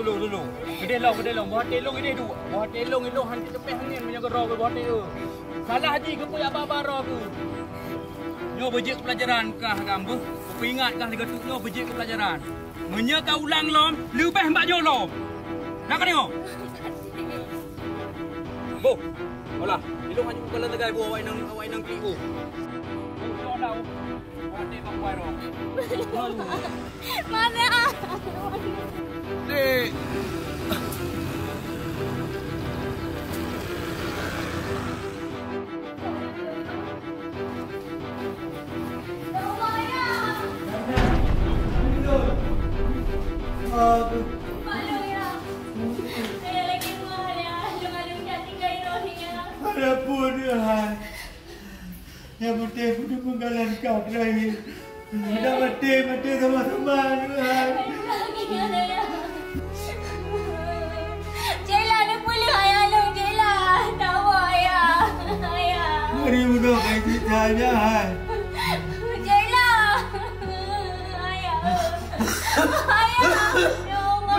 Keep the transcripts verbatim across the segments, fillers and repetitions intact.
Tulông, tulông. Keudeh lôn, keudeh lôn. Boh até lôn keudeh duek. Boh até lôn, lôn hana teupéh angén meunyoe keudroe keu boh até eu. Salah jih keupeue aba-aba droe keuh. Nyoe beujeuet pelajaran kah gam beuh. Kupeuingat kah lagèe nyoe beujeuet keu pelajaran. Meunyoe ka ulang lom, leubeh bak nyoe lom. Na ka deungö? Boh, olah. Ilông haju bukan lagèe boh awak inong, awak inong klik boh. Boh, boh, boh. Mana? Dek. Ada pun, hai. Nyang penting peuneupeugalan ka terakhir. Adak maté, maté sama-sama, hai. Jela, neupeuleueh ayah lôn, Jela. Tawa, ayah. Ayah. Mari bunoe kai cit saja, hai. Jela. Ayah. Ayah. Ya Allah.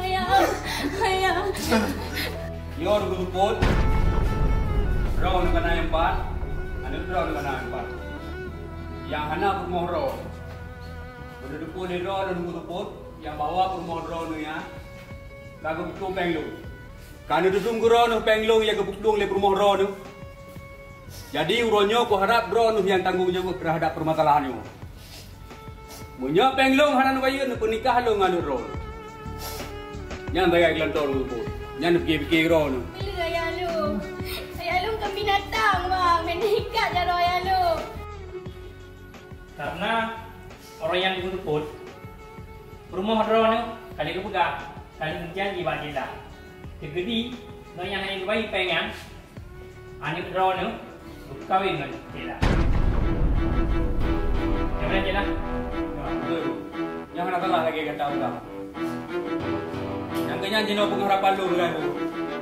Ayah. Ayah. Nyoe Teungku Seupôt, droeneuh ka na nyang pat, aneuk droeneuh ka na nyang pat. Nyang hana peurumoh droe. Meunyoe teupeu lé droeneuh Teungku Seupôt, nyang bahwa peurumoh droeneuh nyan ka geupeutueng péng lôn. Ka neududum keu droeneuh péng lôn nyang geupeutueng lé peurumoh droeneuh. Jadi, uroe nyoe kuharab droeneuh nyang tanggong jaweueb teuhadab peumasalahan nyoe. Meunyoe péng lôn hana neubayeue, neupeunikah lôn ngon aneuk droeneuh. Nyan sagai keulantoe lôn peubuet. Nyan neupike-pike droeneuh. Peuleueh ayah lôn. Ayah lôn kon binatang, Bang. Meuneuk ikat jaroe ayah lôn. Karena ureueng nyang geupeubuet, peurumoh droeneuh ka lheueh geupeugah, ka lheueh meujanji bak Jela. Teukeudi, ngon nyang hana geubayeue péng nyan, aneuk droeneuh geukawen ngon Jela. Nyang meunan Jela? Ya, beutôi. Nyang hana salah lagèe gata peugah. Nyang keu nyan jinoe peungharapan lôn, Teungku.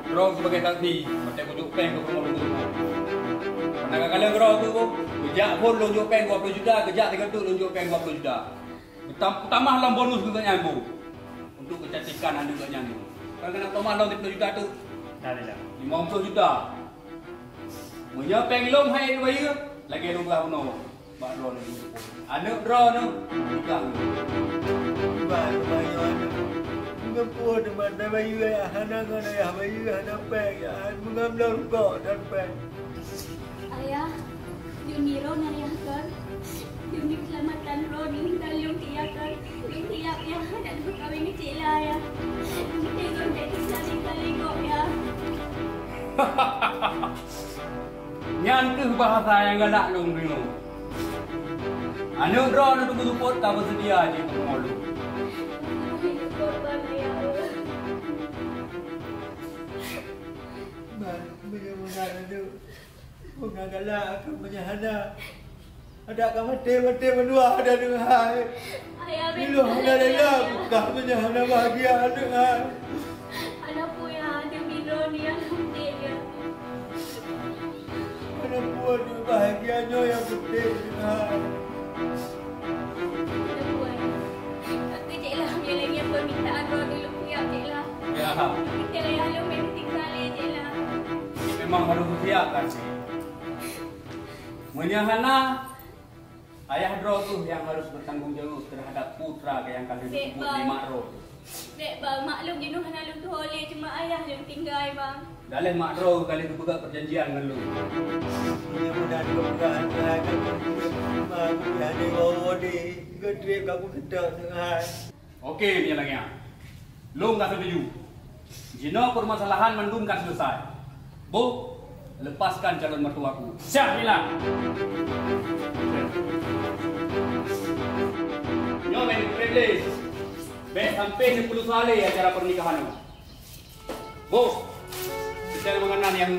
Droe sibagai saksi, watèe kujok péng keu peurumoh lôn. Karena ka kalon droe keuh, geujak phôn lôn jok péng dua ploh juta, geujak sigoe teuk lôn jok péng dua ploh juta. Utam-, utamah lom bonus keu gobnyan, Bu. Untuk kecantikan aneuk gobnyan, Bu. Kan keuneuk tamah lom lhèe plôh juta teuk. Dah, dah, dah. Limong plôh juta. Meunyoe péng lôn han neubayeue, lagèe lôn peugah bunoe bak droeneuh. Aneuk droeneuh, nikah lôn. Bah, keubayeue aneuk. Meunyoe peue teuma tabayeue, hana ngon ayah bayeue, hana péng, ya, meungon bloe rukok dan péng. Ayah, demi droeneuh ayah kon. Demi keuseulamatan droeneuh dan lôn siap kon. Lôn siap, Yah, dan lôn meukawen ngon Cik La, Yah. Lôn meuteumèe lôn bèk teuka lé gob, Yah. Nyan keuh bahasa nyang galak lôn deungoe. Aneuk droeneuh Teungku Seupôt ka beuseudia jeuet keu peurumoh lôn. Meunan, meunan, meunan, aneuk. Peue na galak keu meunyoe hana. Adak ka maté, maté meuluwa aneuk hai. Ayah, beutôi, Ayah. Ilôn hana rela bukah meunyoe hana bahagia aneuk hai. Hana peue, Yah, demi droeneuh nyang penting, Yah. Hana peue, bahagia nyoe nyang penting, aneuk hai. Hana peue, Ayah. Tapi Cik Lah, meunyoe lagèe nyan peumintaan droeneuh lôn siap, Cik Lah. Ya. Tapi Cik Lah, ya, lôn memang tinggai, Cik Lah. Memang harus siap kan, Cik? Meunyoe hana, ayah droe keuh nyang harus bertanggung jawab terhadap putra nyang ka lheueh Bèk, geupeubuet lé Bang. Mak droe. Bèk, Bang. Mak lôn jinoe hana lôn tuho lé, cuma ayah lôn tinggai, Bang. Daleh mak droe ka lheueh geupeugah perjanjian ngon lôn. Meunyoe meunan geupeugah, Bang, hana woe deh. Geutrép ka kuseutôt, hai. Oke, meunyoe lagèe nyan. Lôn ka setuju. Jinoe permasalahan mandum ka selesai. Boh, lepaskan calon mertuaku. Siap, Cik Lah. Nyoe bèk neupreh lé. Bèk sampai neupeulusah lé acara pernikahan nyoe. Boh, kita makanan yang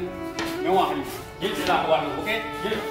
mewah ni. Jeuet, Cik Lah, tuan, oke? Jeuet.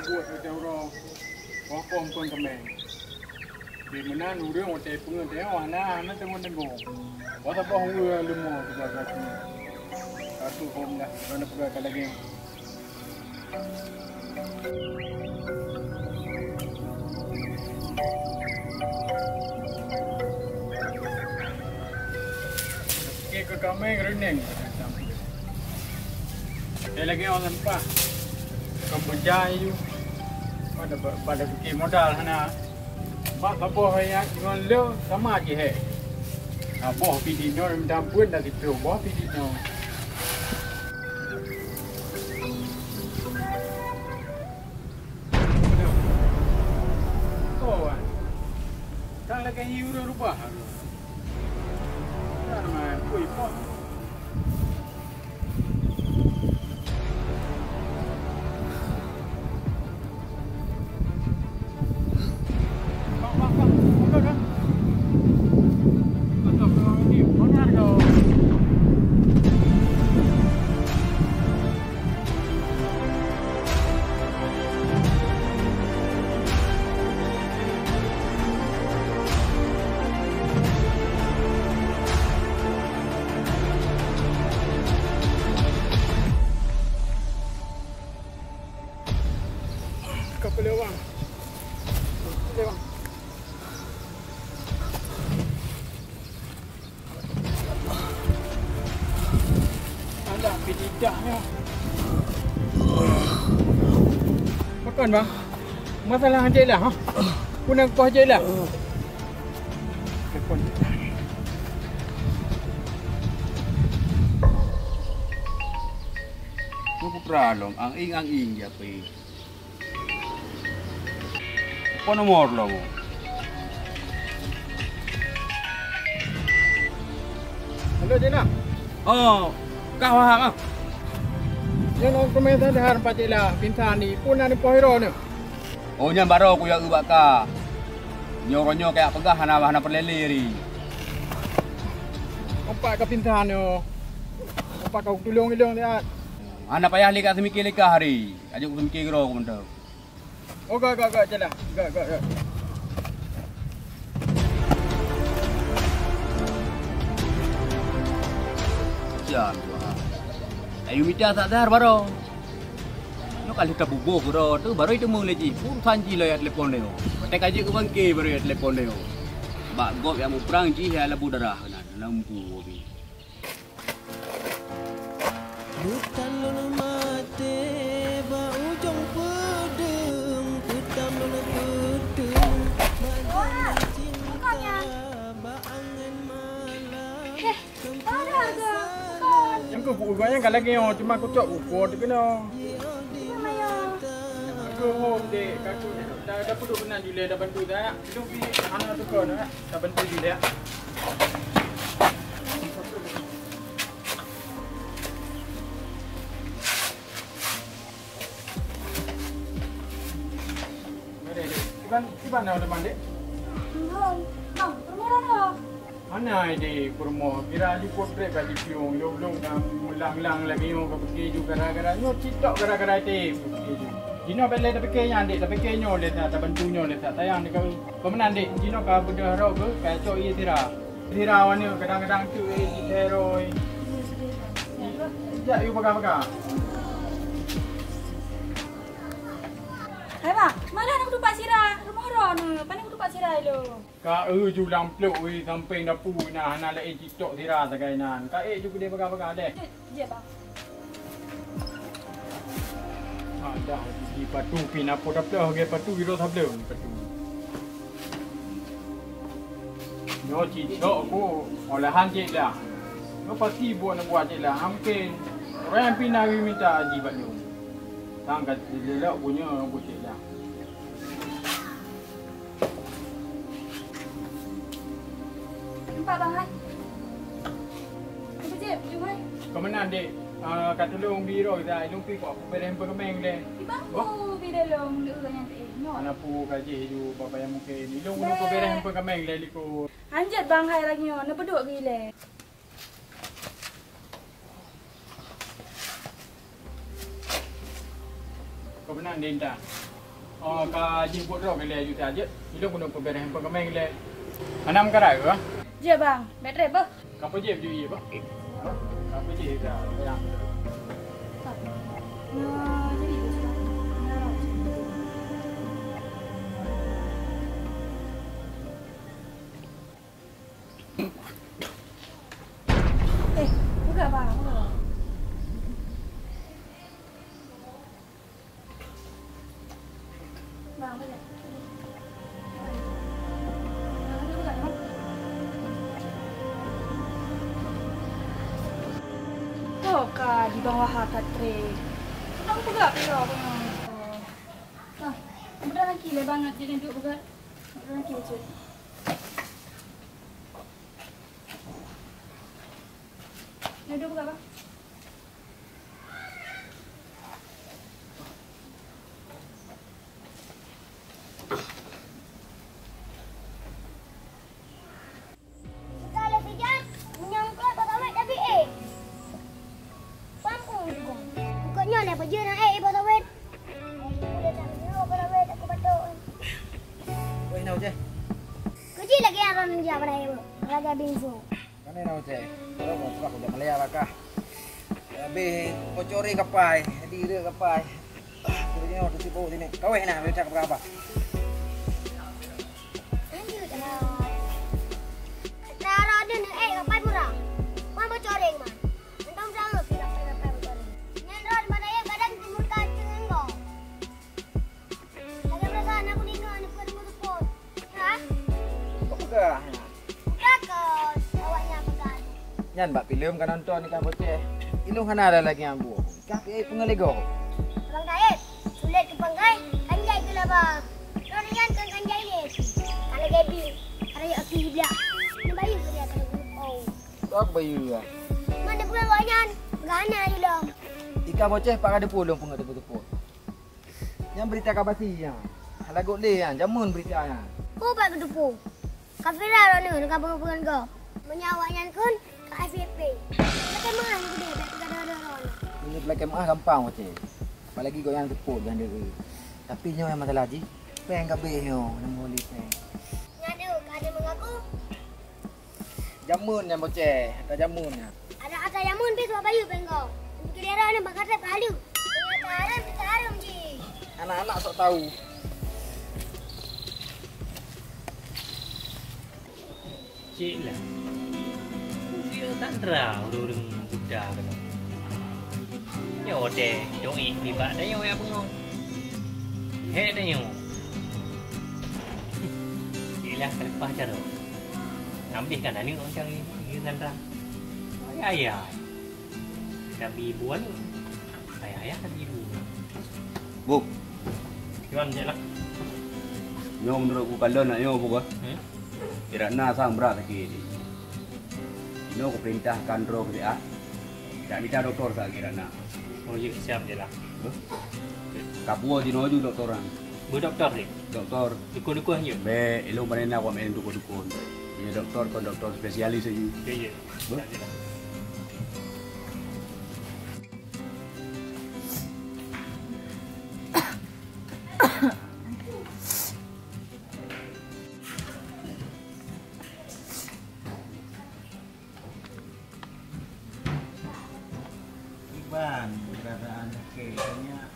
Buet watèe uroe, poh-poh phon keumeng. Di meunan ureueng watèe peungeut teuh hana, hana teungoh-teungoh. Watèe boh ureueng leumô sibagoe teungoh. Ka tuh hom dah, hana peugah ka lagèe. Oke, keu kaméng reuneng. Lagèe-lagèe awak sampah. Bukan beujaih yue. Pada, pada pikir modal hana. Bak saboh ayat ngon le sama jih, he. Saboh pih dinoe minta ampun dah situ, boh pih dinoe. Aduh. Oh, ah. Tang lagèe hiu rubah. Tang, ah, kui poh. Kapal lewang. Lewang. Alah, pih lidah nyoe. Pakon, Bang? Masalah Haji Ilah, ha? Peue na kupoh Haji Ilah? Telepon. Peue peupra lom, ang-ing-ang-ing, ya, pih. Peue nomor lom? Halo, Jena. Oh, kah wahang ah? Nyoe ngon keumeung sadar Pak Jela, pingsan di pun na neupoh hiro nyoe. Oh, nyan baroe kujak eu bak kah. Nyoe uroe nyoe kajak peugah hana, hana peureulée lé ri. Ompat ka pingsan nyoe. Ompat ka kutulông ilông siat. Hana payah lé ka seumike lé kah ri. Ka jeuet seumike keudroe ku mantong. Oh, gak, gak, gak, jalan. Gak, gak, gak. Sian, Tuhan. Ayu mita tak sadar baroe. Nyoe ka lheueh tabuboh keudroe tu, baroe teumé lé jih. Urusan jih lom jak telepon nyoe. Watèe ka jeuet keu bangke baroe jak telepon nyoe. Bak gob nyang muprang jih nyang labu darah keunan, lam bu. Bukan lôn maté bak ujong peudeueng, putam lôn peudeueng, bak jalan cinta, bak angén malam. Eh, ada harga. Bukan. Nyang keu buku gobnyan ka lagèe nyoe, cuma kucok buku teuh keunoe. Cuma maya. Aku hom dek, aku dah, dah peuduek keunan julai dah bantu dah. Itu pi anak tu kau nak, dah bantu julai. Kiban, kiban na teuma, Dek? Bang, bang, peurumoh na. Hana, Dek, peurumoh. Kira di potret ka jipiôh, lôn-lôn ka meulang-lang lagèe nyoe ka pike ju gara-gara nyoe cit tok gara-gara Dek pike ju. Jinoe bèk lé tapike nyan, Dek, tapike nyoe lé that, tabantu nyoe lé that. Sayang dikeue. Peue meunan, Dek? Jinoe ka beudôh rot keu ka cok ié sira. Sira aneuk kadang-kadang tu, eh, jitero, eh. Jak yue peugah-peugah. Hai, Bang, malah na kutupat sira, rumoh droeneuh, pane kutupat sira ilôn. Ka eu ju lam plôk, weh, sampéng dapu na, hana laén cit tok sira sagai nan. Ka ék ju keudéh bagah-bagah deh. Jeuet, jeuet, Bang. Adak jipatu pih na po tapeugah lagèe patu, giro sableuem patu. Nyoe cit tok ku olahan cit lah. Nyoe pasti buet neubuat cit lah, mungken. Ureueng pih na geumita aji bak nyoe. Sang ka lelok punyoe bucék dah. Nampak, Bang, hai? Apa je, Jung, hai? Keumeunang, Dek. Ah, ka tulông biro dah, ilông pi kok beureh peukeumeng deh. Di bangku bidalông, deuh nyan teuh. Nyoe. Ana pu ka jih ju, bak payah mungken. Ilông ulôn peubeureh peukeumeng deh liko. Hanjeuet, Bang, hai lagèe nyoe, neupeuduek geuh ilèe. Keumeunang, Dek, Intan. Oh, ka jih buet droe keu lhèe juta jeuet. Ilôn keuneuk peubeureh peukeumeng lé. Hana meukarat keu? Jeuet, Bang. Bèk trép beuh. Ka peujeuet ju ié, Bang. Ka peujeuet ka, ya. Nah, jadi tu, Bang. Nah. Eh, peugah, Bang, peugah. Oh, ka di bawah ha, Patri. Bang peugah pula, Bang. Ah, mudah lagi lah bangat jadi duduk peugah. Mudah lagi, Cik. Duduk peugah, Bang. Ka lé sijan, meunyoe eungkôt bak kawét tabi ék. Paham ku? Eungkôt nyoe lé peujeuet na ék bak kawét. Ai, ulée that meunyoe bak kawét aku batuk. Weh, na Uceh. Keuji lagée aron jak pada ibu, raja bingsu. Mana na Uceh? Kalau mau serah udah melihat lah kah. Habis bocori kapai, diri kapai. Kau ni orang tu sibuk sini. Kau eh nak, dia cakap apa? Lanjut dah. Dah ada ni, eh, kapai murah. Mana bocori, Man? Entah udah lu, kapai, kapai bocori. Nyan roh di mana ya, kadang timur kacang enggau. Lagée peurasaan aku deungoe ni peue teupot. Ha? Kok peugah nyan? Peugah kon, awaknyan peugah. Nyan bak filem ka nonton nikah Boceh. Ilôn hana ada lagée nyang buet. Nikah pih peungeulego. Abang Taib, sulet keu panggai, kan jai keu laba. Droeneuh nyan kon kan jai lé. Ka lagée bie, ka rayeuk aki blak. Ni bayeue keu dia keu geurup. Oh. Kok bayeue ah? Mana bukan awaknyan? Peugah hana di lom. Nikah Boceh pat ka deupot lôn peungeut teupot-teupot. Nyan beurita ka basi nyan. Hana göt lé nyan, jameun beurita nyan. Peue pat geuteupeue? Ka viral droeneuh ka peungon-peungon gob. Meunyoe awaknyan kheun ka F Y P. Lakée meu'ah nyang keudeh bèk teugadoh-gadoh droeneuh. Meunyoe lakée meu'ah gampang, Uceh. Apalagi gobnyan seupôt, gobnyan deuh. Tapi nyoe nyang masalah jih, péng ka abéh nyoe, nyang meulé péng. Nyan deuh, ka ada mengaku. Jameun nyan Boceh, ata jameun nyan. Ada ata jameun pih keu bayeue péng gob. Kira ni bak katrép ka haleue. Ternyata haram, kita haram jih. Anak-anak sok tahu. Cik lah. Usia tak terang ureueng-ureueng muda keunoe. Nyoe deh, dong eh, nibak tanyoe ya bengong. Hek tanyoe. Cik lah ka leupah jaroe. Ambil kan aneuk macam ni, dia nandang. Ayah. Nabi ibu aneuk. Ayah-ayah Nabi ibu. Bu. Kiban cek lah. Nyoe menurut ku kalon nak nyoe bu kah? Hmm? Iratna sang brat sakit. Inoe ku perintahkan droe keu siat. Tak mita doktor sa kira na. Oh, ya, siap je lah. Beuh? Kapuo jinoe ju doktor nyan. Beuh doktor ni? Doktor. Dukun-dukun je? Be, ilong panen nak wak main dukun-dukun. Ini doktor kon doktor spesialis aja. Ya, ya. Beuh? Siap je lah. Iban keadaan kek nyak.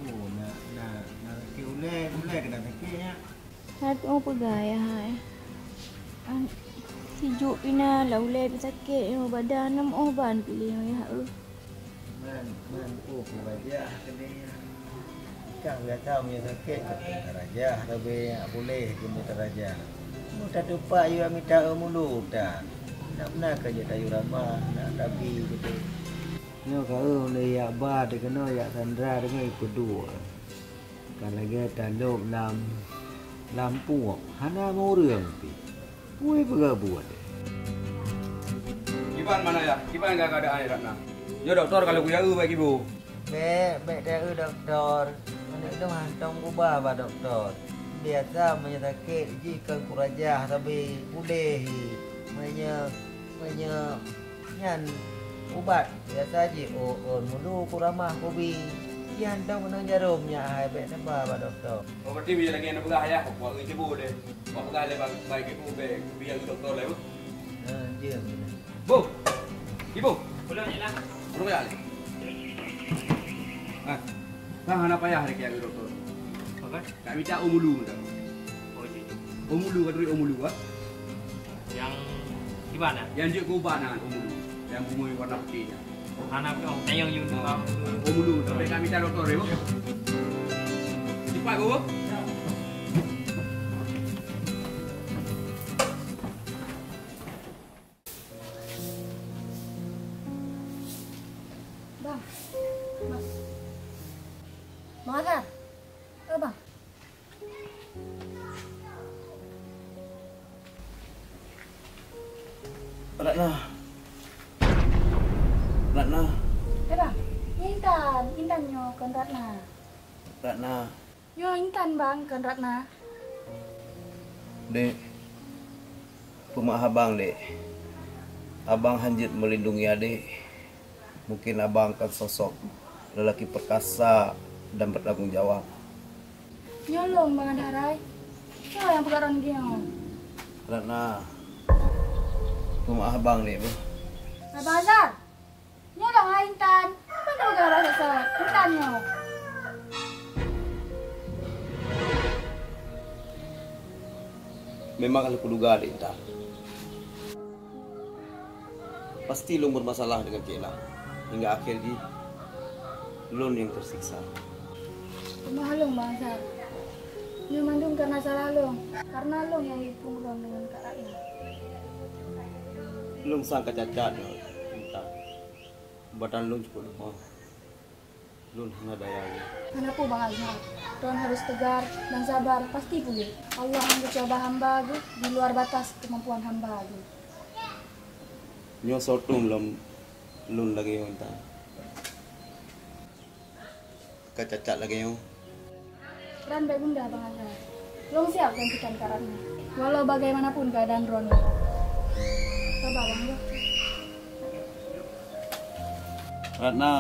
Oh, na, na, na sakit ulèe, ulèe keunan sakit nyak. That oh peugah ya hai. An, sijuek pih na lah ulèe pih sakét nyoe badan, nam oh ban piléh nyoe ya, eh. Man, man, oh, ku rajah keudeh. Kang biasa meunyoe sakét, tarajah, tapi nak puléh keu meutarajah. Meutateupat yue mita eu mulu ta. Nak meunan ka jeuet tayue ramah, nak tabi gitu. Nyoe ka eu lé yak ba teuh keunoe yak Sandra deungoe ipeuduek. Ka lagèe talop lam, lam puok, hana meu ureueng pih. Peue peugah buet? Kiban mana ya? Kiban ka keuadaan Ratna? Nyoe doktor ka lheueh kuyue bak ibu. Bèk, bèk tayue doktor. Aneuk lôn hantom kuba bak doktor. Biasa meunyoe sakét jih kon kurajah sabe puléh. Meunyoe, meunyoe Nyan ubat biasa jih, ôn mulu kuramah kubi. Yan dong nang jarum nyan hai bèk neuba bak dokto. Oh, berarti bila lagèe nyan peugah ya, buat ngon ibu deh. Buat peugah lé bang, baik ibu bèk, biar dokto lé. Ha, jeuet. Bu! Ibu! Pulang je lah. Pulang je lah. Ah, dah hana payah lagi aku doktor. Apa? Tak minta umulu dah. Oh, iya. Umulu, kata dia umulu, ah. Yang di mana? Yang jeuet keu ubat nyan, umulu. Yang bungui warna putih nyan. Hana payah, tayang you. Ah, umulu, tak payah minta doktor, ya, Bu? Cepat, Bu. Bang. Bang. Bang Azhar. Eh, Bang. Ratna. Ratna. Eh, Bang. Intan. Intan nyoe, kon Ratna. Ratna. Nyoe Intan, Bang, kon Ratna. Dek, peumeu'ah abang, Dek. Abang hana jeuet meulindungi adek. Mungkin abang kan sosok lelaki perkasa dan bertanggung jawab. Nyoe lôn, Bang Adharai. Soe nyang peugah droeneuh nyoe? Ratna, peumeu'ah abang, Dek, beuh. Abang Azhar! Nyoe lôn hai Intan. Peue neupeugah bahasa sot? Intan nyoe. Memang ka lôn kuduga, Dek Intan. Pasti lôn bermasalah dengan Cik Lah. Hingga akhir jih, lôn nyang tersiksa. Peumeu'ah lôn, Bang Azhar. Nyoe mandum karena salah lôn. Karena lôn nyang jipeumeu'ah lôn dengan Kak Ratna. Lôn sang ka cacat nyoe, Intan. Badan lôn cukôp leumoh. Lôn hana daya lé. Hana peue, Bang Azhar. Droen harus tegar dan sabar, pasti puléh. Allah hana geucuba hamba Geuh di luar batas kemampuan hamba Geuh. Nyoe soe teuh lom lôn lagèe nyoe, Intan. Ka cacat lagèe nyoe. Ran bèk gundah, Bang Azhar. Lôn siap gantikan Kak Ratna, walau bagaimanapun keadaan droeneuh. Sabar, Bang, ya. Ratna.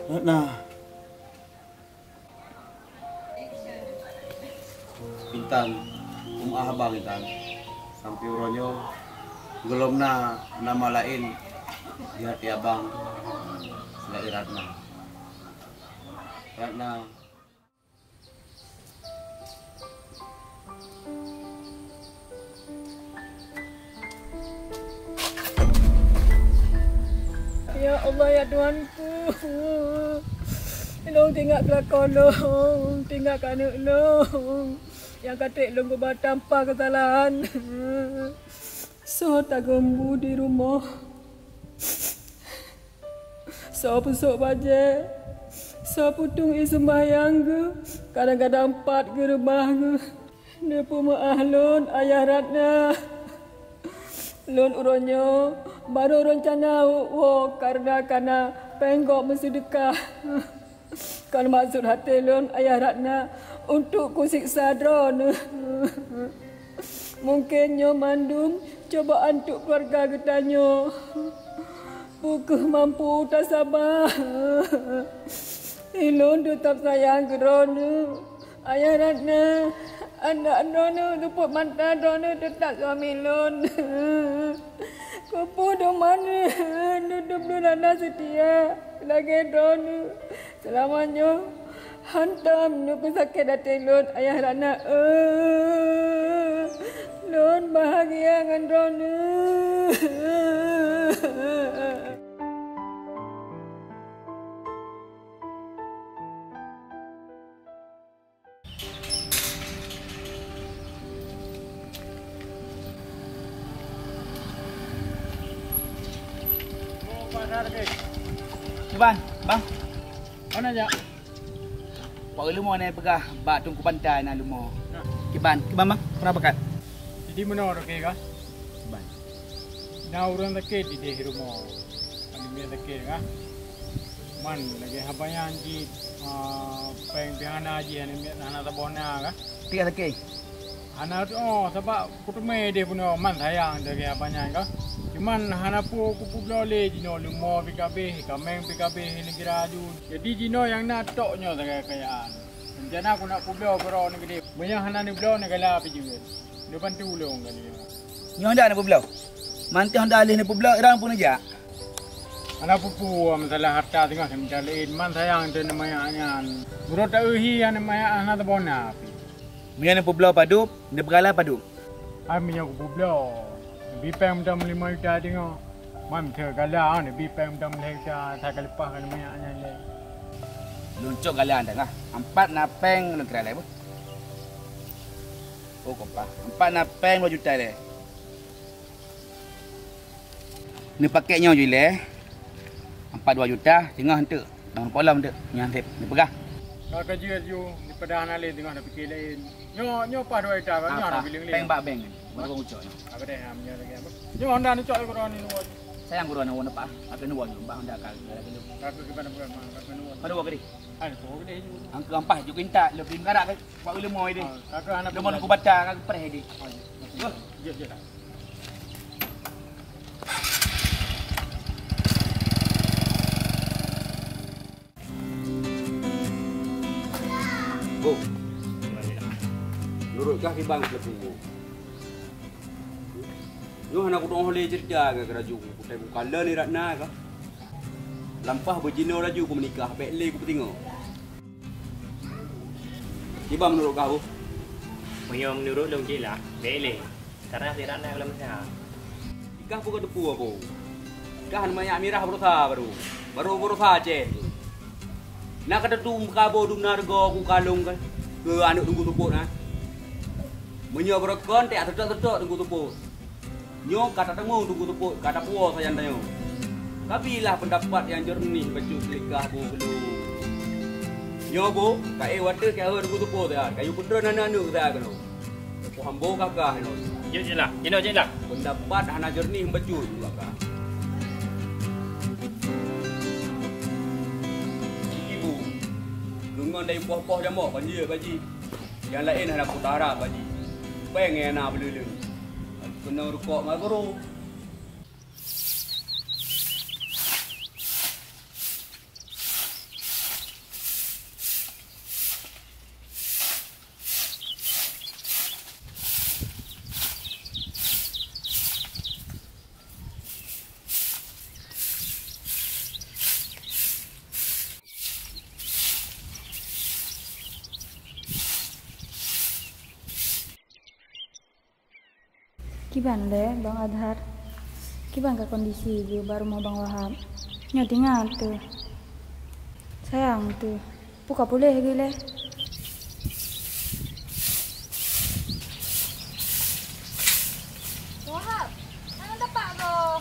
Ratna. Intan, peumeu'ah abang Intan. Sampoe uroe nyoe, gohlom na nama laén di até abang seulaén Ratna. Ratna. Ya Allah, ya Tuhanku, lôn teuingat keuh lôn, teuingat keu aneuk lôn nyang ka trép lôn geuba tanpa keusalahan. Soe tageumbu di rumoh? Soe peusôk bajèe? Soe putong ie seumbahyang geuh? Kadang-kadang pat geureubah geuh. Neupeumeu'ah lôn, Ayah Ratna. Lôn uroe nyoe barô reuncana woe kareuna kana péng gob meuseudeukah. Kon maksud até lôn, Ayah Ratna, untuk kusiksa droeneuh. Mungken nyoe mandum cobaan untuk keuluwarga geutanyoe. Peu kheueh mampu tasaba? Ulôn teutap sayang keu droeneuh. Ayah Ratna, aneuk droeneuh, seupôt mata droeneuh teutap suami lôn. Keupeue teuma neuduek lôn hana seutia lagèe droeneuh? Seulama nyoe hantom neupeusakét até lôn, Ayah Ratna, eh. Lôn bahagia ngon droeneuh. Kiban, Bang. Mana jak? Pak Leumo na peugah bak Teungku Pantai na leumo. Nah. Kiban, kiban, Bang. Peue na pakat? Jadi meunoe, oke kah? Kiban. Na ureueng sakét di deh rumoh. Aneuk miet sakét kah? Man lagèe haba nyan jih, ah, péng pih hana jih, aneuk miet hana saboh na kah? Tiga sakét. Hana, oh, sabab kuteumé deh bunoe man sayang lagèe haba nyan kah? Cuman hana peue kupeubloe lé jinoe, leumo pih ka abéh, kaméng pih ka abéh, neugara aju. Jadi jinoe nyang na tok nyoe sagai kayaan. Rencana ku nak peubloe keudroe nyoe keudéh. Meunyoe hana neubloe, neugala pih jeuet. Neubantu ulôn kali nyoe. Nyoe dak neupeubloe. Mantong dak lheueh neupeubloe, irang pun neujak. Hana peue-peue masalah hareuta teungoh samita laén, man sayang teuh neumanyak nyan. Meurot ta-eu hi hana manyak hana tabona pih. Meunyoe neupeubloe padub, neupeugala padub. Hai meunyoe kupeubloe, neubi péng mantong lima juta teungoh. Man teuh gala neubi péng mantong lhèe juta, asai ka leupah ka neumanyak nyan lé. Lôn cok gala teungoh, ampat na péng lôn kira lé beuh. Oh, kompa. Ampat na péng dua juta lé. Neupakèk nyoe ju ilèe, ampat dua juta, teungoh eunteuk. Nyang polom eunteuk, nyan sép, neupeugah. Ka, ka jeuet ju, daripada hana lé teungoh na pike laén. Nyoe, nyoe paih dua juta, nyoe hana bileng lé. Péng bak bank. Mana kau ucok nyoe? Apa deh, ha, meunyoe lagèe apa? Nyoe Honda neucok lé keudroe nyoe. Sayang keudroe nyoe, apa? Apa nyoe, bak Honda ka, ka, ka, ka. Ka, ka, ka, ka, ka, ka, ka, ka, ka. Mana kau gede? Ada kau gede ju. Angka ampat ju kintak, lebih meukarak ke? Bak ulama deh. Ha, ka, ka, hana. Lama aku batal, aku preh deh. Ha, ya. Jeuet, jeuet. Boh, nurot kah kiban keuleupie? Nyoe hana kudeungoe lé ceurita ngon keuraju, kutai kukalon ni Ratna kah. Lampah beujinoe laju kumeunikah, bèk lé kupeutingoe. Kiban meunurot kah, Boh? Meunyoe meunurot lôn cit lah, bèk lé. Karena si Ratna ka lom meusaha. Ikah peue ka teupeu, Boh? Ikah hana manyak mirah baroesa baru. Baru baroesa cen. Na ka teutu muka Boh dum na reugoe kukalon keu aneuk Teungku Seupôt na. Meunyoe baroekon teuh seutôt-seutôt Teungku Seupôt. Nyoe ka tateumé Teungku Seupôt, ka tapuwoe sajan tanyoe. Kabilah peundapat nyang jeureunih bacut likah Boh keulôn. Nyoe Boh, ka éh watèe keu Teungku Seupôt siat, ka yue peudron aneuk-aneuk siat keunoe. Teupeu hambo kakah nyoe. Jeuet, jeuet lah. Jinoe, jeuet lah. Peundapat hana jeureunih bacut kakah. Ibu, deungon dai poh-poh jamok, banjir, baji. Nyang laén hana kutarap, Pak Ji. Péng nyang na beuleuleuen. Keunong rukok Marlboro. Kiban lé, Bang Azhar? Kiban ka kondisi jih bak rumoh Bang Wahab? Nyoe teuingat teuh. Sayang teuh. Peue ka puléh lagèe lé? Wahab, hana tapak goe.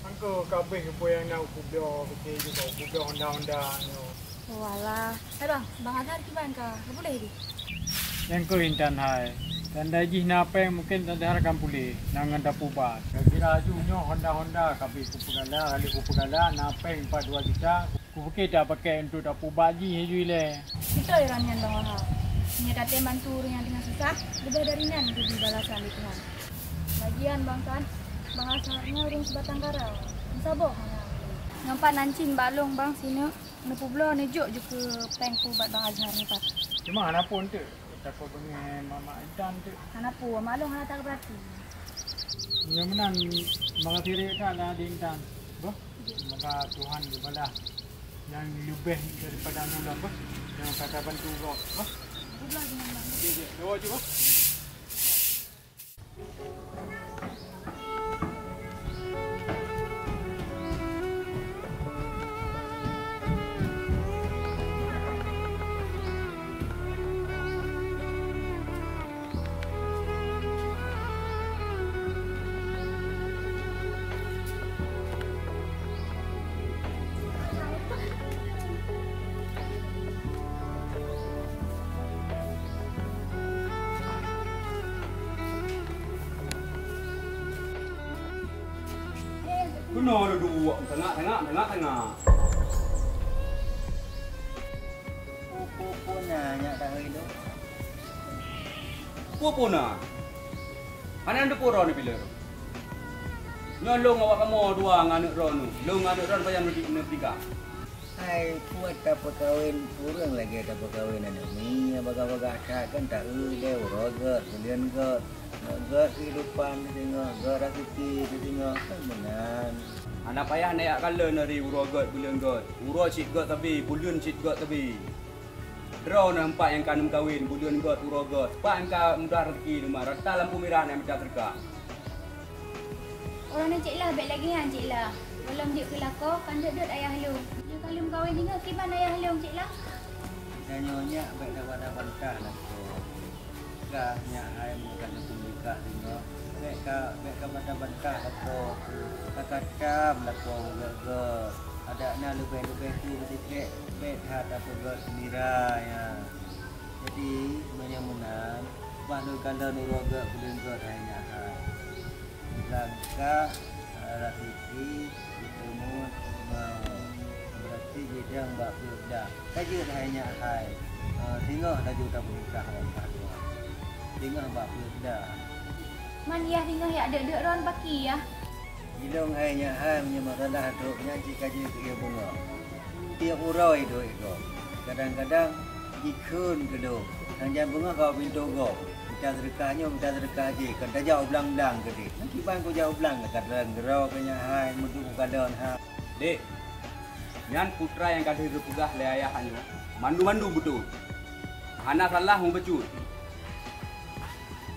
Angko ka abéh peue nyang na u kubloe, pike ju ka u kubloe honda-honda nyoe. Walah. Hai bang, Bang Azhar kiban ka? Ka puléh jih? Nyang keuh Intan hai. Tanda jih na péng mungken Azhar akan puléh, na ngon tapeuubat. Kira-kira aju nyoe honda-honda ka abéh kupeugala, ka lheueh kupeugala, na péng empat dua juta. Kupike tapakèk untuk tapeuubat jih aju ilèe. Beutôi ran nyan Bang Wahab. Meunyoe tatem bantu ureueng nyang teungoh susah, leubeh dari nyan geubri balasan lé Tuhan. Lagian bang kan, Bang Azhar nyan ureueng sibatang kara, meusaboh hana. Nyoe pat nan cit bak lôn bang sineuk, neupeubloe neujok ju keu péng peuubat Bang Azhar nyoe pat. Cuma hana peue teuk, takot beungèh mamak Intan teuk. Hana peue, maklum hana tapeurati. Nyoe meunan, makasih raya that lah di Intan. Boh, semoga Tuhan geubalah nyang leubeh daripada nyoe lom, boh. Nyang ka tabantu gob, boh. Jeuet, jeuet. Doa ju, boh. Keunoe duek, tengak, tengak, tengak, tengak. Peue-peue na nyak tahi tu? Peue-peue na? Hana neuteupeue droeneuh bileueng. Nyoe lôn awak kamoe dua ngon aneuk droeneuh. Lôn ngon aneuk droeneuh payah neuti-, neutika. Hai, buet tapeukawen ureueng lagèe tapeukawen aneuk mi, bagah-bagah that kan taeu lé uroe gèt, buleuen gèt. Gèt kehidupan teusingoh, gèt raseuki teusingoh, kan meunan. Hana payah neujak kalon dari uroe gèt, buleuen gèt. Uroe cit gèt sabe, buleuen cit gèt sabe. Droeneuh pat nyang ka neumeukawen, buleuen gèt, uroe gèt. Pat nyang ka mudah raseuki teuma, rata lampu mirah nyang mita seudeukah. Uroe nyoe Cik Lah bèk lagèe nyan Cik Lah. Gohlom jeuet keu lakoe, kan dot-dot ayah lôn. Lheuh ka lôn meukawen singoh, kiban ayah lôn Cik Lah? Tanyoe nyak bèk tabantah-bantah lakoe. Kah nyak hai meunyoe ka neupeunikah singoh, bèk ka, bèk ka bantah-bantah lakoe. Ka katam lakoe gèt-gèt. Adak na leubeh-leubeh tu meusikek, bèk that tapeugèt nira nyan. Jadi, meunyoe meunan, bah lôn kalon uroe gèt buleuen gèt hai nyak hai. Langkah, eh, raseuki, geuteumeung, eh, beurati bidang bak peuet blah. Ka jeuet hai nyak hai, eh, singoh laju tapeunikah awak dua. Singoh bak peuet blah. Man yah singoh yak deuek-deuek ron paki yah. Ilôn hai nyak hai meunyoe masalah trok nyan cit ka jeuet keu ie beungoh. Tiep uroe idok-idok. Kadang-kadang jikheun keu lôn, "Nyan jan beungoh ka u pintoe gob. Mita seudeukah nyoe, mita seudeukah jih, kon tajak u blang-blang keudeh." Nyan kiban kujak u blang, ka trön keudroe keu nyak hai, meuduek u kalon ha. Dek, nyan putra nyang ka lheueh geupeugah lé ayah nyoe, mandum-mandum beutôi. Hana salah mubacut.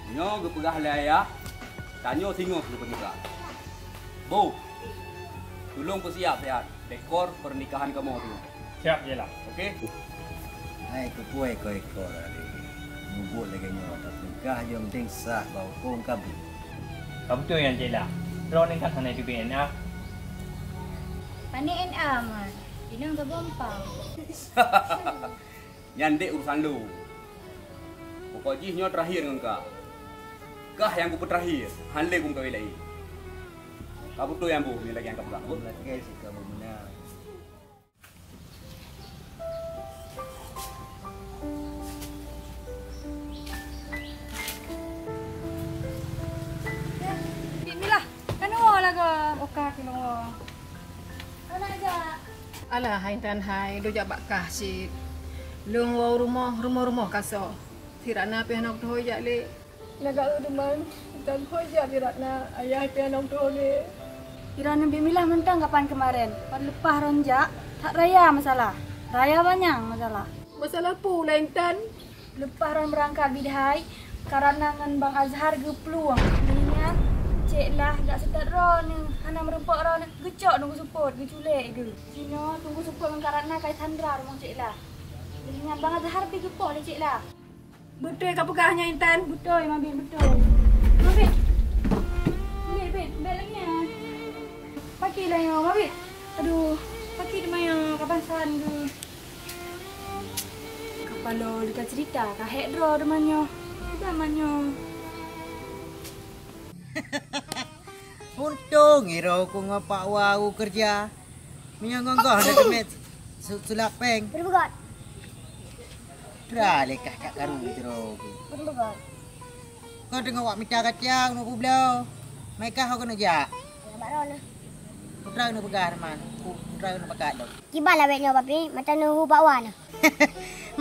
Nyoe geupeugah lé ayah, tanyoe singoh geupeunikah. Boh, tulông peusiap siat dekor pernikahan kamoe tu. Siap je lah. Oke? Hai, keupeue ko-ko tadi? Mubuet lagèe nyoe, tapeunikah jeuem penting sah bak hukôm ka beuet. Ka beutôi nyan, Cik Lah. Droeneuh kan hana teubiet N A. Pane N A, Man? Inong saboh empang. Nyan dek urusan lôn. Pokok jih nyoe terakhir ngon kah. Kah nyang kupeuterakhir, han lé kumeukawen laén. Ka beutôi nyang boh, nyoe lagèe nyang kapeugah. Lagèe si kamoe meunan. Bismillah, kan woe lagoe, oka keunoe. Alah, hai Intan hai, lôn jak bak kah cit. Lôn woe rumoh, rumoh-rumoh kasoe. Si Ratna pih hana kutuho jak lé. Lagak eu teuma, Intan ho jak si Ratna, ayah pih hana kutuho lé. Iran Nabi Milah mantong kapan keumarén, pat leupah ron jak, that raya masalah. Raya panyang masalah. Masalah peue lah Intan? Leupah ron beurangkat bidhai, karena ngon Bang Azhar geuplueng. Nyan, Cek Lah jak seutôt droeneuh, hana meurumpok droeneuh, geucok Teungku Seupôt, geuculék geuh. Jinoe Teungku Seupôt ngon Kak Ratna ka jisandra rumoh Cek Lah. Nyan Bang Azhar pih geupoh lé Cek Lah. Beutôi ka peugah nyan Intan? Beutôi, Mabit, beutôi. Mabit. Bit, bit, bit lagèe nyan. Paki lah nyoe, Mabit. Aduh, paki teuma nyoe, kaban san geuh. Kapalo lika cerita, ka hék droe teuma nyoe. Kiban man nyoe. Untông iroe ku ngon Pak Wa u keureuja. Meunyoe ngon goh hana teumé su-, sulap péng. Beureubeugöt. Tra lé kah kat karu sidroe ku. Beureubeugöt. Kau teungoh wak mita kacang, nunggu bloe. Mai kah kau keuneuk jak? Ya, bak droeneuh. Putra keuneuk peugah teuma. Pu-, putra keuneuk pakat lom. Kiban lawét nyoe, Papi, mata neuhu Pak Wa nyoe.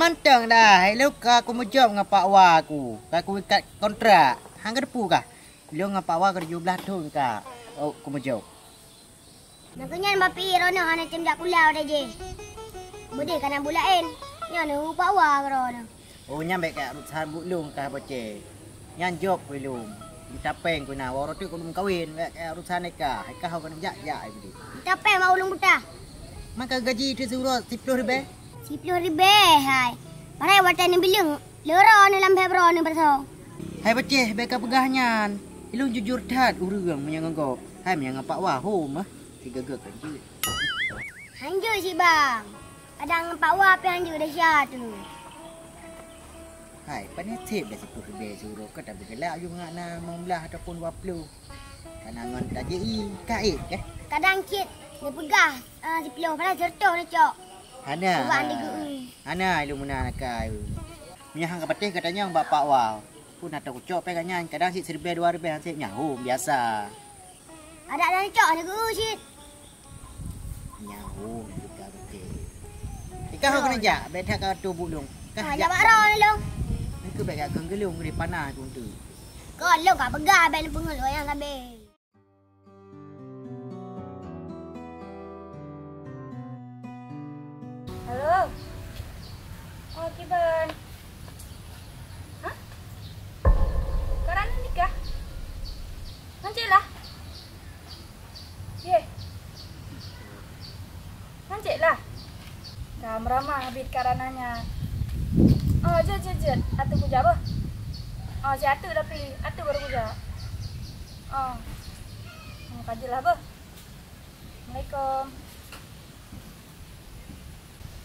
Mantong dah, ilôn ka kumeujaweueb ngon Pak Wa ku. Ka kuikat kontrak. Hang ka teupeue kah? Ilôn ngon Pak Wa ka tujoh blaih thon ka, oh, kumeujaweueb. Nyang keu nyan Bapi droeneuh hana tem jak kuliah watèe jih. Beudeh ka na buet laén. Nyan neuhu Pak Wa keudroe nyoe. Oh, nyan bèk kajak urosan buet lôn kah, Boceh. Nyan job keu lôn. Mita péng keu na, uroe teuk keu lôn meukawen, bèk kajak urosan Eka. Eka ho keuneuk jak, jak ai beudeh. Mita péng bak ulôn buta. Man ka gaji teuh siuroe siploh ribèe? Siploh ribèe, hai. Padahai watèe neubileueng, lheuh droeneuh lam bhèe droeneuh beusoe. Hai Boceh, bèk kapeugah nyan. Ilôn jujur that ureueng meunyoe ngon gob. Hai meunyoe ngon Pak Wa, hom ah. Sigeugeuet kan jeuet. Hanjeuet cit bang. Kadang ngon Pak Wa pih hanjeuet desya teuh. Hai, pane sép dah siploh ribèe siuroe ka tabeugalak yum ngat na limong blaih ataupun dua ploh. Kana ngon tajék i, ka ék kah? Kadang cit neupeugah, ah, siploh, padahai sireutôh neucok. Hana. Ubak hai. Hana, ilôn meunan akai. Meunyoe han ka patéh ka tanyong bak Pak Wa. Pun ata kucok pih ka nyan, kadang cit siribèe dua ribèe han sép nyan. Hom, biasa. Adak dah cok ni guru cit. Nyawa kita betul. Kita ho kena jak, beda kau tu bulung. Kah jak bak roh ni long. Ni ke beda kau gelung di panah tu tu. Kau long kau pegang ben pengeluh yang habis. Halo. Oh, kiban. Hah? Karena nikah? Mancik lah. Ye. Mancik lah. Ka meramah bit karena nyan. Oh, jeuet, jeuet, jeuet. Atu kuja beuh. Oh, si atu tapi. Atu baru kuja. Oh. Oh, ka jeuet lah beuh. Assalamualaikum.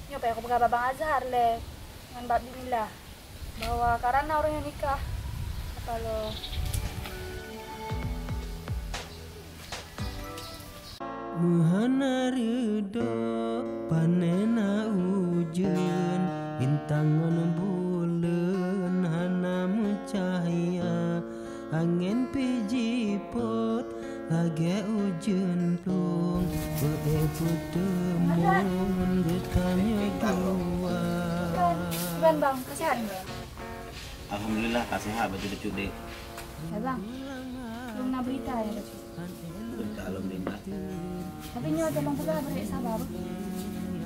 Nyoe payah kupeugah bak Bang Azhar lé ngon bak Bismillah bahwa karena ureuëng nyang nikah. Apa lo? Meuhana reudôk panena ujeuen, bintang ngon buleuen hana meucahya. Angén pih jipot lagée ujeuen plueng, peu-éh peuteumon geutanyoe dua. Kiban, Bang, ka sehat? Alhamdulillah, ka sehat, bacut-bacut deh. Ya, Bang. Belum na berita ya, bacut. Berita alhamdulillah. Tapi nyoe tolong peugah beri sabar.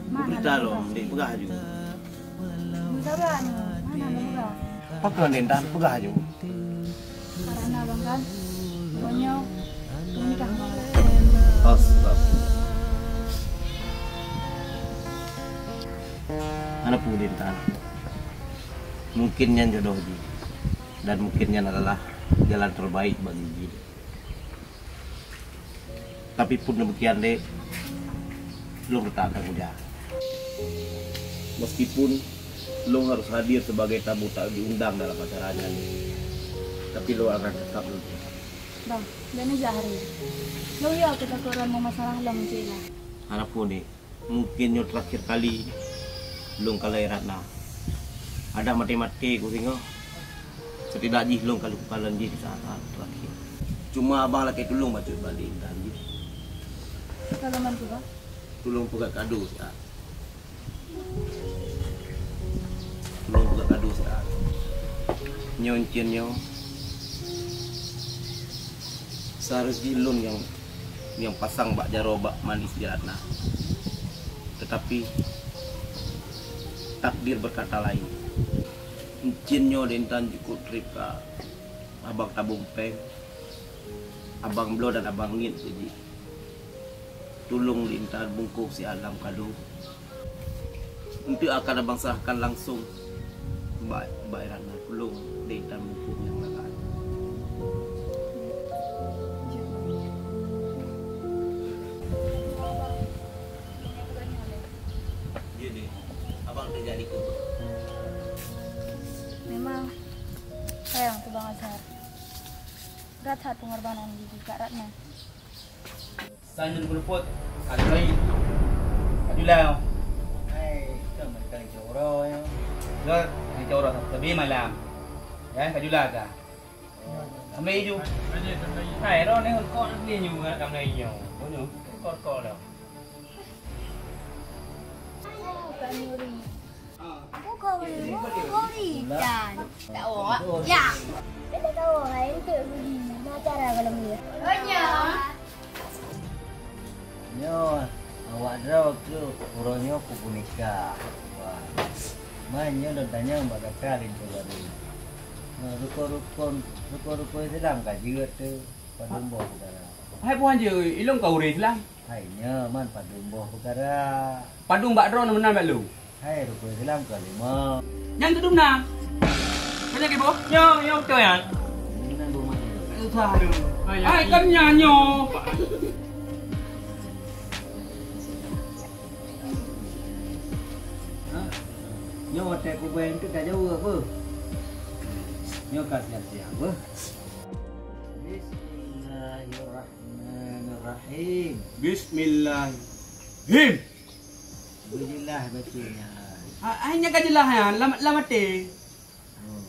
Mana berita lo, dek peugah aju. Sabar nyoe, mana lôn peugah? Pakon dek intan peugah aju. Karena bang kan, pokoknya menikah. Astagfirullah. Mana pun dek intan. Mungkin nyan jodoh jih. Dan mungkin nyan adalah jalan terbaik bagi jih. Tapi pun demikian dek, lôn tetap akan muda. Meskipun lôn harus hadir sebagai tamu tak diundang dalam acara nyan, tapi lôn akan tetap lôn. Bang, dan ni Zahri. Lôn ya aku takut ramu masalah lom cik lah. Hana pun dek. Mungkin nyoe terakhir kali lôn kalai Ratna. Adak maté-maté ku singoh. Setidak jih lôn ka lôn kalon jih di saat-saat terakhir. Cuma abang lakée tulông bacut bak intan jih. Kalau bantu, Bang? Tulông peugah kado siat. Tulông peugah kado siat. Nyoe encin nyoe. Seharusnya lôn nyang nyang pasang bak jaroe bak manis di Ratna. Tetapi takdir berkata lain. Encin nyoe dek intan jikuk trip ka abang tabong péng, abang bloe dan abang ngiet keu jih. Tulông dek intan bungkôh siat lam kado. Eunteuk akan abang serahkan langsung bak, bak Ratna. Tulông dek intan muphom nyang lakat. Iya deh, abang kerja di kubur. Memang sayang tu Bang Azhar. Berat that pengorbanan di Kak Ratna. San jeuet peureupot, ka julai. Ka julai. Hai, ka mereka ni coro ya. Dah, ni coro tapi malam. Ya, ka julai ka. Kami ju. Hai, ro ni kau nak beli nyu nak kami nyu. Kau nyu, kau kau dah. Kau nuri. Buka beli, buka beli. Dan. Tak awak. Ya. Kita tahu hai untuk beli. Macam mana kalau beli? Banyak. Nyoe, awak droe keuh uroe nyoe kupeue nikah. Wah. Man nyoe lôn tanyong bak gata linto barô. Nyoe rukon-rukon, rukon-rukon Islam ka jeuet teuh padum boh peukara. Hai puhan jeuet, ilôn ka ureueng Islam. Hai nyoe man padum boh peukara. Padum bak droe meunan bak lôn. Hai rukon Islam ka lima. Nyang keudum na. Banyak ibu? Nyo, nyo betul ya. Ini kan rumah dia. Usah ada. Hai, kan nyanyo. Ha? Nyo watèe kubai tu tak jauh apa? Nyo ka siap-siap apa? Bismillahirrahmanirrahim. Bismillahirrahmanirrahim. Alhamdulillah bacanya. Ah, hanya ka jelas ya, lam, lam até. Hmm.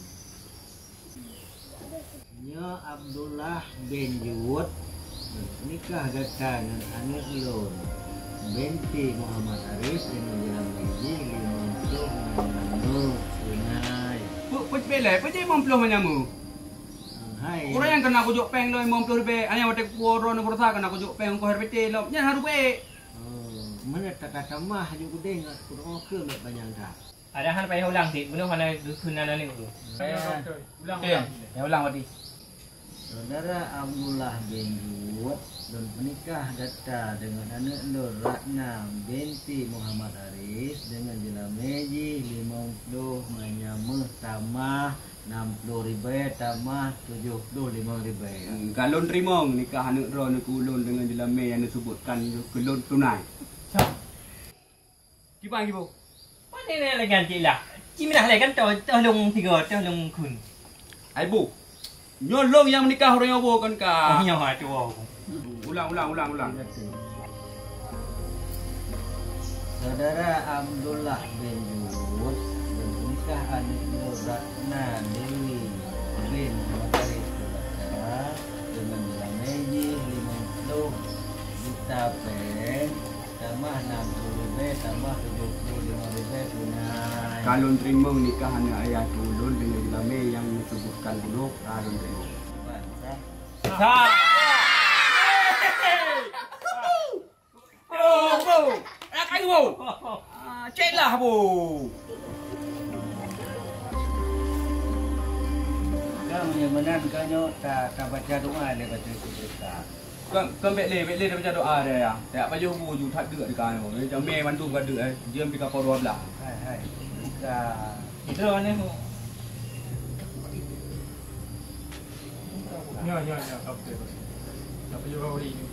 Nyoe Abdullah bin Juwud Nikah gata ngon aneuk lôn, binti Muhammad Arif, deungon jeulamé jih limong ploh ngon limong beunai. Peue, peue cit bèk lé? Peue cit limong ploh ngon limong? Hai. Ureueng nyang keuneuk kujok péng lom limong ploh ribèe, nyan watèe kupuwoe droeneuh beurasa keuneuk kujok péng ongkos R P T lom. Nyan harôh bèk. Oh, meunan tatamah aju keudeh ngon kudeungoe keu meuet panyang that. Padahai payah ulang cit, bunoe hana geukheun aneuk tu. Ulang, ulang. Oke, ulang. Ya, ulang berarti. Saudara Abdullah bin Jud, lôn peunikah gata deungon aneuk lôn Ratna binti Muhammad Arif deungon jeulamé jih limong ploh ngon nyameuh tamah nam ploh ribèe tamah tujoh ploh limong ribèe. Hmm, ka lôn teurimong nikah aneuk droeneuh keu ulôn deungon jeulamé nyang neuseubutkan keu lôn tunai. Kiban kiboh. Pane na lagèe cit lah. Ci minah lé kan toh, toh lôn tiga, toh lôn kheun. Hai bu. Nyoe lôn nyang meunikah ureueng nyoe bu kan ka. Oh, nyoe hai tuwoe. Ulang, ulang, ulang, ulang. Saudara Abdullah bin Jud, meunikah aneuk nyoe Ratna Dewi bin Makarim Purwata, deungon jeulamé jih limong ploh juta péng. Tamah nam ploh ribèe, tamah tujoh ploh limong ribèe tunai. Ka lôn teurimong nikah aneuk ayah keu ulôn deungon jeulamé nyang neuseubutkan bunoe, ka lôn teurimong. Sa. Oh, bu. Nak kayu, bu. Ah, cek lah, bu. Ka meunyoe meunan, ka nyoe ta, tabaca doa lé baca surah. Kon, kon bèk lé, bèk lé tabaca doa deh, ya. Tajak pajoh bu ju that deuk di kanoe. Jamé mandum ka deuk, eh. Jeuem pih ka poh dua blah. Hai, hai. Ka. Itu aneh. Nyoe, nyoe, nyoe, ka beutôi, ka beutôi. Ka pajoh ka uri nyoe.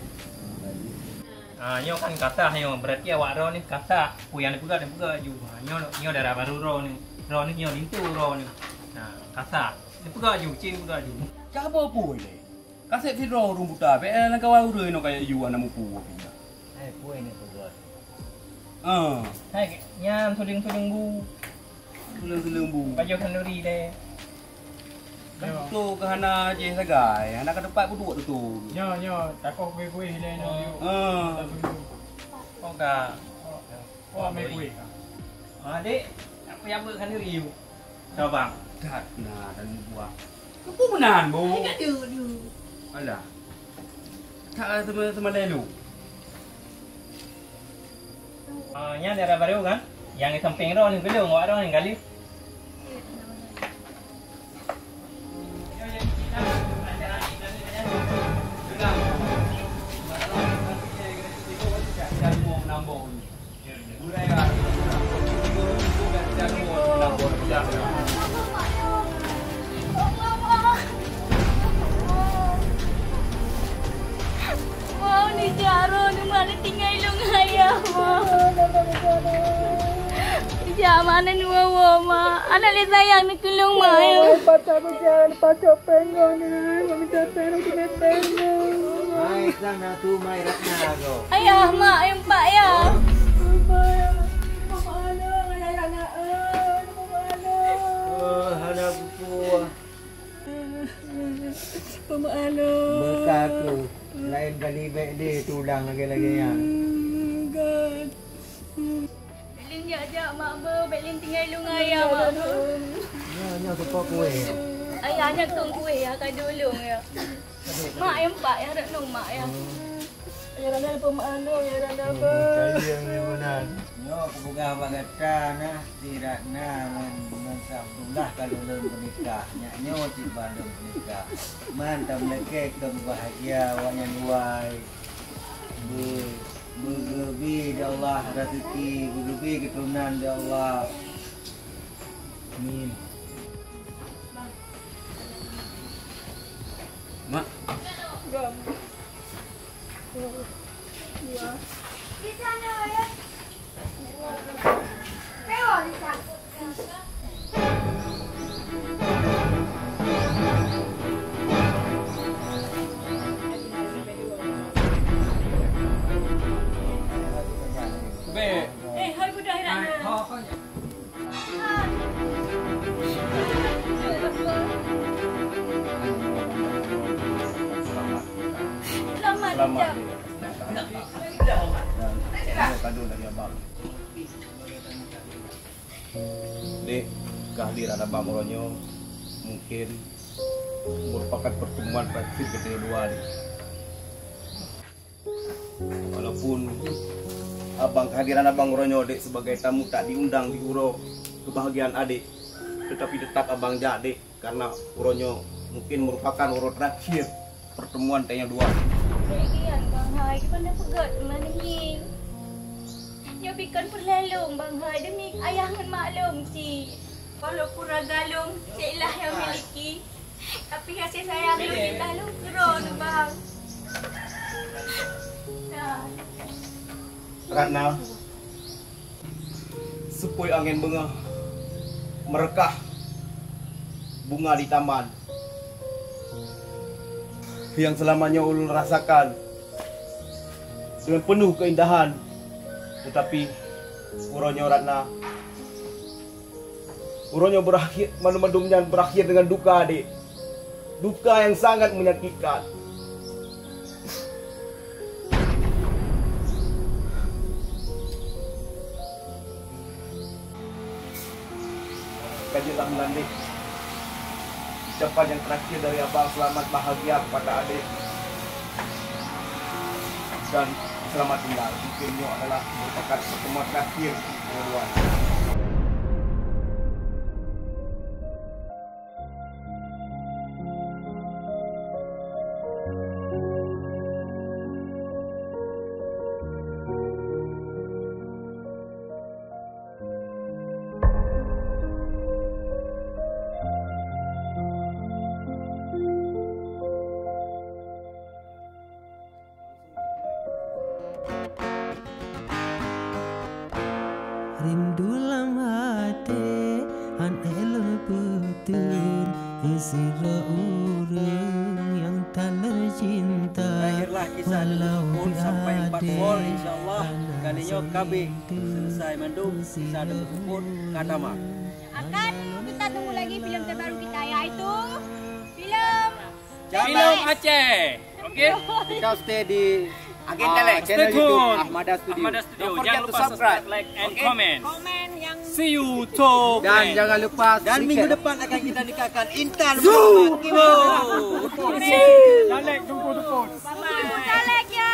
Ah, nyoe kan kasah nyoe, berarti awak droeneuh kasah. Peue nyang neupeugah, neupeugah laju. Ah, nyoe, nyoe dara barô droeneuh. Droeneuh nyoe linto droeneuh. Nah, kasah. Neupeugah laju, cit neupeugah laju. Ka haba peue lé? Ka sép sidroe ureueng buta, bèk lam kawan ureueng inoe kajak yue hana mupu pih nyan. Hai, peue neupeugah? Ah. Hai, nyan suling-suling bu. Suling-suling bu. Pajoh khanduri deh. Kan tutoe ka hana jih sagai, hana ka teumpat peuduek tutoe. Nyoe, nyoe, takoh kueh-kueh lé nyoe. Ah. Oh, ka. Oh, amai kueh ka. Ah, dek, tak payah beuet khanduri. Sabang. That na dan buah. Keupeue meunan, Bu? Ai, ka deuek, deuek. Alah. That sama, sama lelu. Ah, nyan dara barô kan? Nyang di sampéng droeneuh, geulong awak droeneuh kali. Mau ni jaro ni mana tinggai lung ayah, Ma. Ija mana ni, Ma, Ma. Anak ni sayang ni kelung, Ma, ya. Patah bejang, patah pengong ni. Mami datang ni kena tengok. Mai sang na tu, mai Ratna ko. Ayah, mak, yang empat, ya. Mama, anak, anak, anak, eh, mama, anak. Oh, anak buku. Mama, anak. Beuka aku. Lain kali baik deh tulang lagi-lagi ya. Hmm, God. Belin jak-jak mak be, belin tinggai lung ayah mak be. Nyoe, nyoe seupôt kueh. Ayah nyan tong kueh ya, ka dulung ya. Mak yang empat ya, rek nung mak ya. Ya Rana pun mak anu, ya Rana pun. Kalian ni benar. Nyoe kupeugah bak gata nah, si Ratna ngon, ngon si Abdullah ka lôn peunikah. Nyak nyoe cit ban lôn peunikah. Man tameulakèe keu bahagia awaknyan dua. Be- Beugeubri di Allah raseuki, beugeubri keuturonan di Allah. Amin. Mak. Bèk. Eh, hai budak hilang. Hai, ho, ho. Kehadiran abang uroe nyoe mungkin merupakan pertemuan terakhir kita dua ni. Walaupun abang, kehadiran abang uroe nyoe, dek, sebagai tamu tak diundang di uroe kebahagiaan adik, tetapi tetap abang jak, dek, karena uroe nyoe mungkin merupakan uroe terakhir pertemuan tanyoe dua. Lagèe nyan, Bang hai, gimana peugah teuma nangis? Nyoe pih kon peureulèe lôn, Bang hai, demi ayah ngon mak lôn cit. Walaupun raga lôn cit lah nyang miliki, tapi kasih sayang lôn indah lôn keudroe, Bang. Nah. Ratna, seupôt angén beungoh, meureukah bunga di taman, nyang seulama nyoe ulôn rasakan deungon peunoh keuindahan. Teutapi uroe nyoe, Ratna, uroe nyoe beurakhé, mandum-mandum nyan beurakhé deungon duka, dek. Duka nyang sangat menyakitkan. Ka jeuet lah meunan, dek. Ucapan nyang terakhir dari abang, selamat bahagia kepada adik. Dan selamat tinggal. Mungkin nyoe adalah merupakan pertemuan terakhir. Rindu lam até han ék lôn peuteun keu sidroe ureueng nyang that lôn cinta. Berakhirlah kisah Teungku Puput sampai empat gol, insyaallah kali nyoe ka abéh selesai mandum kisah Teungku Puput ka tamat. Akan kita tunggu lagi filem terbaru kita, yaitu filem Film Aceh. Oke. Kita stay di, ah, channel YouTube Ahmada Studio. Ahmada Studio. Don't forget to subscribe, like and comment. See you to Dan jangan lupa dan minggu depan akan kita nikahkan Intan. Zoo. Dalek jumpa depan. Dalek ya.